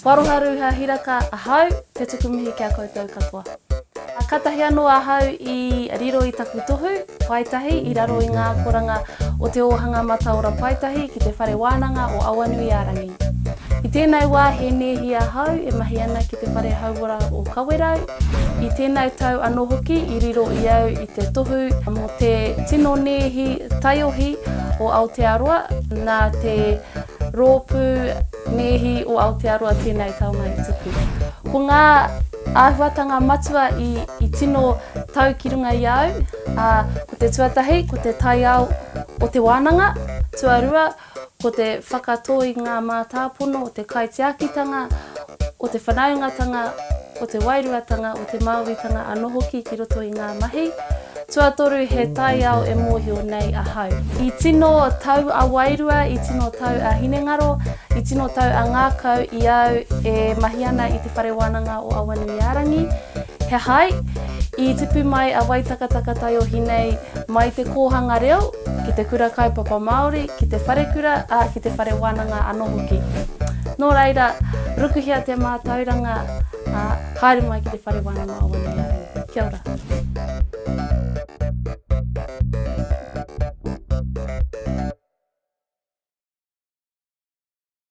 Waroha Ruha Hiraka ahau, te tuku mihi ki a koutou katoa. Katahi anō ahau i riro i taku tohu, paetahi, i raro i ngā akoranga o Te Ōhanga Mataora Paetahi ki Te Whare Wānanga o Awanuiārangi. I tēnei wā he nēhi ahau e mahi ana ki Te Whare Hauora o Kawerau. I tēnei tau anō hoki i riro i au i te tohu mō te tino nēhi taiohi o Aotearoa nā te Rōpū Nēhi o Aotearoa tēnei taonga i tuku. Ko ngā āhuatanga matua i, i tino tau ki runga i a au, ā, ko te tuatahi, ko te taiao o te wānanga, tuarua, ko te whakatō i ngā mātāpono o te kaitiakitanga, o te whanaungatanga, o te wairuatanga, o te Māoritanga anō hoki ki roto i ngā mahi. Tuatoru, he taiao e mōhio nei ahau. I tino tau a wairua, i tino tau a hinengaro, i tino tau a ngākau i au e mahi ana i Te Whare Wānanga o Awanuiārangi. He hai, i tipu mai a Waitakataka taiohi nei mai te kōhanga reo, ki te kura kaupapa Māori, ki te wharekura, ā, ki te whare wānanga anō hoki. Nō reira, rukuhia te mātauranga, ā, haere mai ki te Whare Wānanga o Awanuiārangi. Kia ora.